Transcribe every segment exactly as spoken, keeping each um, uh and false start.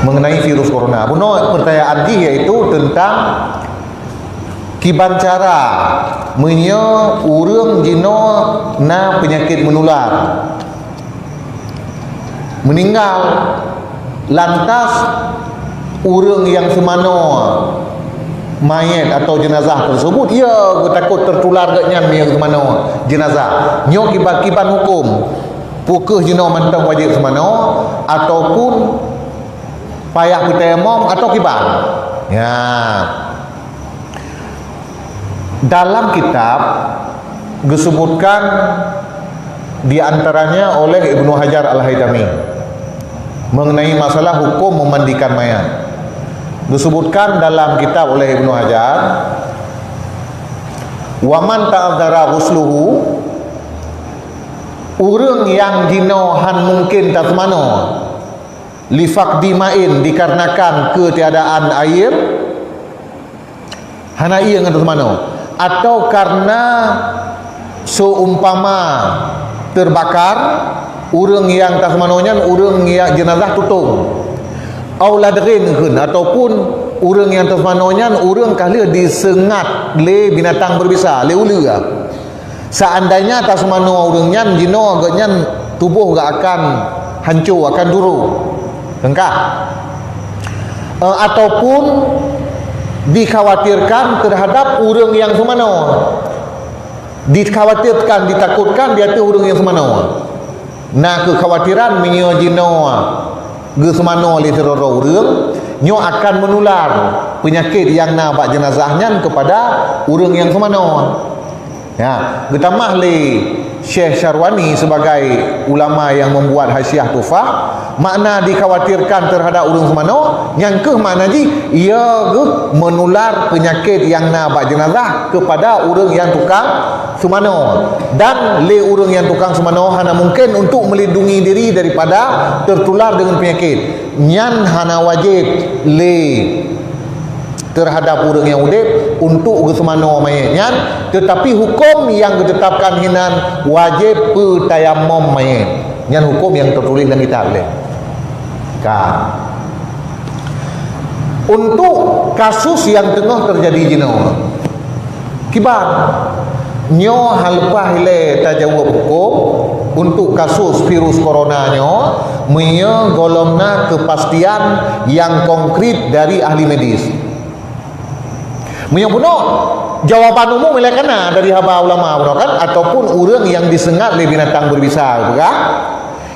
mengenai virus corona. Bunoe pertanyaan jih yaitu tentang kiban cara meunyoe ureuëng jinoe na penyakit menular, meninggal, lantas ureuëng nyang seumanoe manyét atau jenazah tersebut, ya, geutakot tertular geuh nyan meunyoe seumanoe jenazah. Nyoe kiban-kiban huköm, peu kheueh jinoe mantong wajéb seumanoe ataupun payah peutayamom atau kiban? Ya. Dalam kitab geusebutkan di antaranya oleh Ibnu Hajar Al-Haitami mengenai masalah hukum memandikan mayat. Geusebutkan dalam kitab oleh Ibnu Hajar, "Wa man ta'adzara ghusluhu," ureuëng nyang jinoe han mungken taseumanoe, "li faqdi ma'in," dikarenakan ketiadaan air, hana ié ngon taseumanoe, atau karena seumpama terbakar, ureuëng nyang taseumanoe nyan ureuëng nyang jenazah tutong, au ladghin kheun, ataupun ureuëng nyang taseumanoe nyan ureuëng ka lheueh diseungat lé binatang berbisa, lé uleue. Seandainya taseumanoe ureuëng nyan jinoe, geuh nyan tuboh geuh akan hanco, akan durok. Leungkap. Eh, ataupun dikhawatirkan terhadap ureuëng nyang seumanoe. Dikhawatirkan, ditakutkan di ateueh ureuëng nyang seumanoe. Na keukhawatiran meunyoe jinoe geuseumanoe lé sidroe-droe ureuëng, nyoe akan menular peunyakét nyang na bak jenazah nyan keupada ureuëng nyang seumanoe. Ya, geutamah lé Syekh Syarwani sebagai ulama nyang membuat Hasyiah Tuhfah, makna dikhawatirkan terhadap ureuëng seumanoe, nyan kheueh makna jih, ia geuh menular peunyakét nyang na bak jenazah keupada ureuëng nyang tukang seumanoe. Dan lé ureuëng nyang tukang seumanoe hana mungken untuk melindungi diri daripada tertular deungon peunyakét. Nyan hana wajéb lé terhadap ureuëng nyang udeb untuk geuseumanoe manyét nyan, teutapi huköm nyang geuteutapkan hinan wajéb peutayamom manyét. Nyan huköm nyang teutuléh lam kitab lé. Ka. Untuk kasus nyang teungoh teujadi jinoe, kiban? Nyoe haleupah ilée tajaweueb huköm untuk kasus virus corona nyoe, meunyoe gohlom na keupastian nyang konkret dari ahli medis. Meunyoe bunoe, jawaban umum ilée ka na dari haba ulama bunoe kan, ataupun ureuëng nyang diseungat lé binatang berbisa peugah,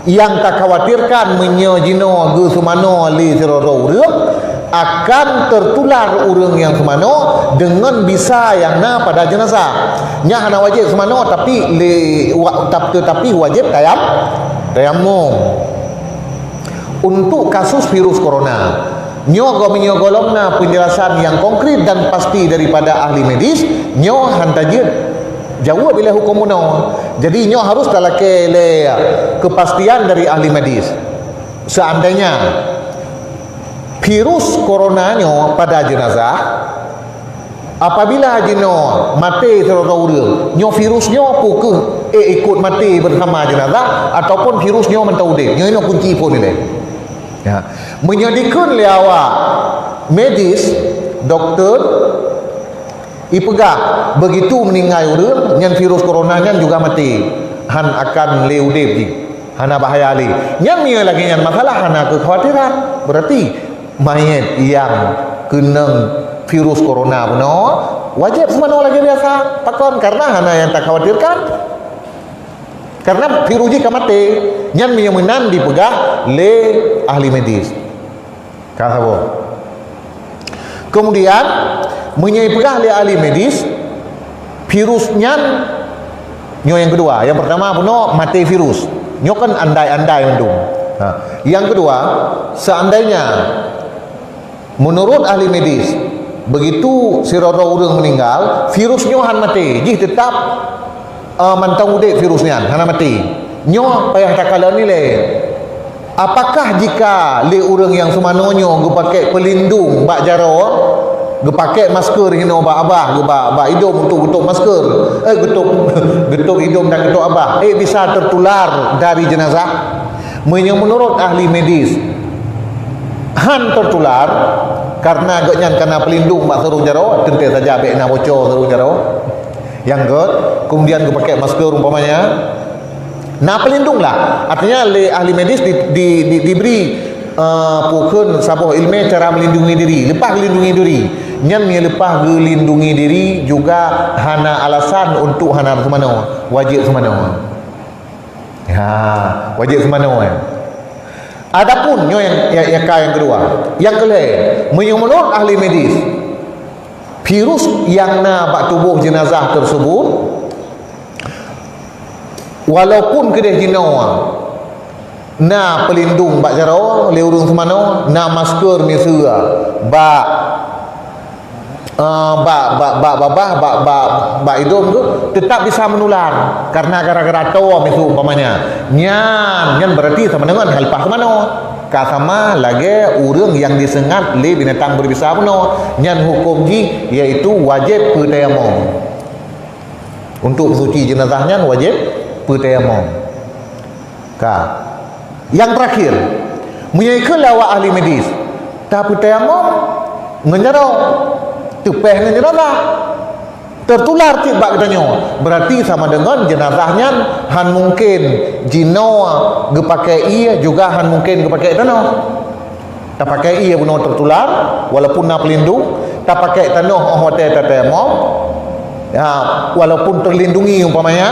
nyang takhawatirkan meunyoe jinoe geuseumanoe lé sidroe-droe ureuëng, akan teutular ureuëng nyang seumanoe deungon bisa nyang na pada jeunazah. Nyan hana wajéb seumanoe, tapi lé, wa-, tap-, teutapi wajéb tayam-, tayamum. Untuk kasus virus corona, nyoe go-, meunyoe gohlom na peunjelasan nyang konkret dan pasti daripada ahli medis, nyoe han tajeuet jaweueb ilée huköm bunoe. Jadi, nyoe harus talakée lé keupastian dari ahli medis. Seandainya virus corona nyoe pada jeunazah, apabila jinoe maté sidroe-droe ureuëng, nyoe virus nyoe peu kheueh ék ikot maté beusama jeunazah, ataupun virus nyoe mantong udeb? Nyoe inoe kunci phon ilée. Ya. Meunyoe dikheun lé awak medis, doktor, ipeugah, begitu meuninggai ureuëng, nyan virus corona nyan juga maté, han akan lé udeb jih, hana bahaya lé. Nyan meunyoe lagée nyan masalah, hana keukhawatiran. Berarti manyét nyang keunong virus corona bunoe wajéb seumanoe lagée biasa. Pakon? Karena hana nyang takhawatirkan. Karena virus jih ka maté. Nyan meunyoe meunan dipeugah lé ahli medis. Ka saboh. Kemudian, meunyoe ipeugah lé ahli medis, virus nyan, nyoe nyang keudua. Nyang peurtama bunoe maté virus. Nyoe kan andai-andai mandum. Ha. Nyang keudua, seandainya meunurot ahli medis, begitu sidroe-droe ureuëng meuninggal, virus nyoe han maté, jih teutap, eh, mantong udeb virus nyan, hana maté. Nyoe payah takalon ilée. Apakah jika lé ureuëng nyang seumanoe nyoe geupaké peulindong bak jaroe, geupaké masker hinoe bak abah, geu-, bak, bak idong untuk geutôp masker, eh, geutôp, geutôp idong dan geutôp abah, ék bisa teutular dari jeunazah? Meunyoe meunurot ahli medis, Han tertular, karena gobnyan kana pelindung bak sarong jaroe, teuntée saja bék na bocor sarong jaroe. Nyang gét, kemudian geupakai masker umpamanya, na pelindung lah. Artinya lé ahli medis di, di, di, diberi, eh, pukon saboh ilmu cara melindungi diri. Leupah gelindungi diri, nyan meunyo leupah gelindungi diri juga hana alasan untuk hana seumanoe, wajéb seumanoe. Ha, wajéb seumanoe. Adapun nyoe nyang, nyang, nyang ka nyang keudua. Nyang keulhée, meunyoe meunurot ahli medis, virus nyang na bak tuboh jenazah tersebut, walaupun keudeh jinoe na pelindung bak jaroe lé ureuëng seumanoe, na masker miseue bak, eh, bak, bak, bak babah, bak, bak, bak idong tu, tetap bisa menular karena gara-gara toa miseue umpamanya. Nyan, nyan berarti sama dengan hal leupah seumanoe. Ka sama lagée ureuëng nyang diseungat lé binatang berbisa bunoe. Nyan huköm jih yaitu wajéb peutayamum. Untuk suci jenazah nyan wajéb peutayamum. Ka. Nyang terakhir, meunyoe keu lé awak ahli medis, tapeutayamum ngon jaroe, teupéh ngon jenazah. Tertular cit bak geutanyoe, berarti sama dengan jenazah nyan han mungken jinoe geupakai ié juga han mungken geupakai tanoh. Tapakai ié bunoe tertular, walaupun na pelindung, tapakai tanoh óh watée tatayamum, ya, walaupun terlindungi umpamanya,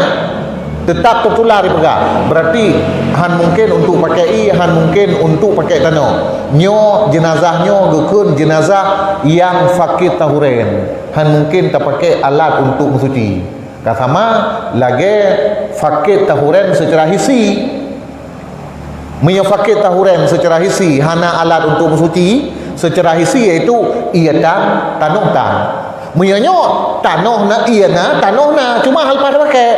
tetap tertular dipeugah. Berarti han mungken untuk pakai ié, han mungken untuk pakai tanoh. Nyoe jenazah nyoe geukheun jenazah nyang fakid tahuren, han mungken tapakai alat untuk meusuci. Ka sama lagée fakid tahuren secara hisi. Meunyoe fakid tahuren secara hisi hana alat untuk meusuci, secara hisi yaitu ié tan, tanoh tan. Meunyoe nyoe tanoh na, ié na, tanoh na, cuma hal leupah tapakai.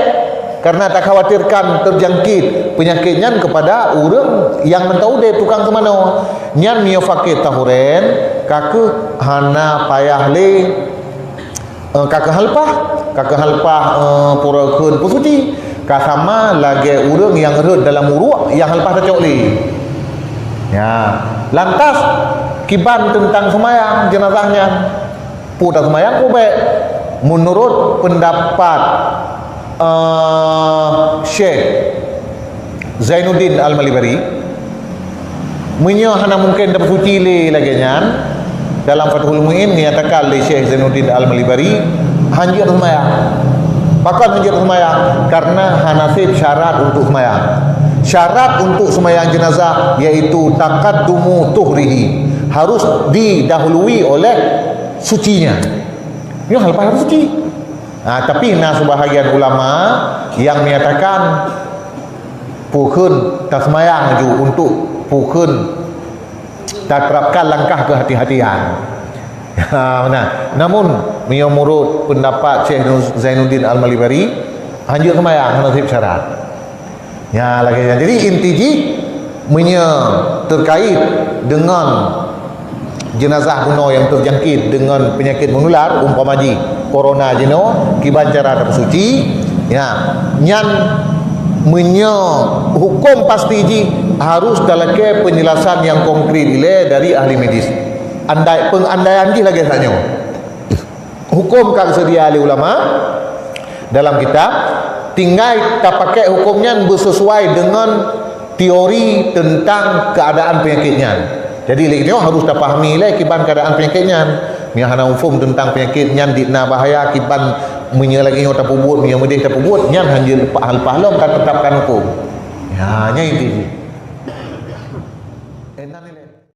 Karena takhawatirkan terjangkit penyakit nyan kepada ureuëng nyang mantong udeb, tukang seumanoe. Nyan meunyoe fakid tahuren, ka kheueh hana payah lé Eh, ka kheueh hal leupah, ka kheueh hal leupah, eh, pura kheun peusuci, ka sama lagée ureuëng nyang rhot dalam uruek nyang hal leupah tacok lé. Ya, lantas kiban teuntang seumayang jeunazah nyan? Peue taseumayang peue bék? Meunurot peundapat, eh, Syekh Zainuddin Al-Malibari, meunyoe hana mungken tapeusuci lé lagée nyan, dalam Fathul Muin dinyatakan lé Syekh Zainuddin Al-Malibari, hanjeuet seumayang. Pakon hanjeuet seumayang? Karena hana sép syarat untuk seumayang. Syarat untuk seumayang jeunazah yaitu taqaddumu tuhrihi, harus didahului oleh sucinya. Nyoe hal leupah suci. Ha, tapi na sebahagian ulama yang menyatakan peue kheun taseumayang ju untuk peue kheun taterapkan langkah kehati-hatian. Ha, nah, namun meunyoe meunurot peundapat Syekh Zainuddin Al-Malibari, hanjeuet seumayang hana sép syarat. Nya lagée nyan. Jadi inti jih, meunyoe terkait dengan jenazah bunoe nyang terjangkit dengan penyakit menular, umpama jih corona jinoe, kiban cara tapeusuci, ya, nyan meunyoe huköm pasti jih harus talakée penjelasan nyang konkret ilée dari ahli medis. Andai, pengandaian jih lagée sanyoe. Huköm ka geuseudia lé ulama dalam kitab, tinggai tapakai huköm nyan beusesuai deungon teori teuntang keuadaan peunyakét nyan. Jadi, lé nyoe harôh tapahami lé kiban keuadaan peunyakét nyan. Meunyoe hana muphom teuntang peunyakét nyan, di na bahaya kiban, meunyoe lagée nyoe tapeubuet, meunyoe meudeh tapeubuet, nyan hanjeuet leupah lom ka teutapkan huköm. Ya, nyan inti jih.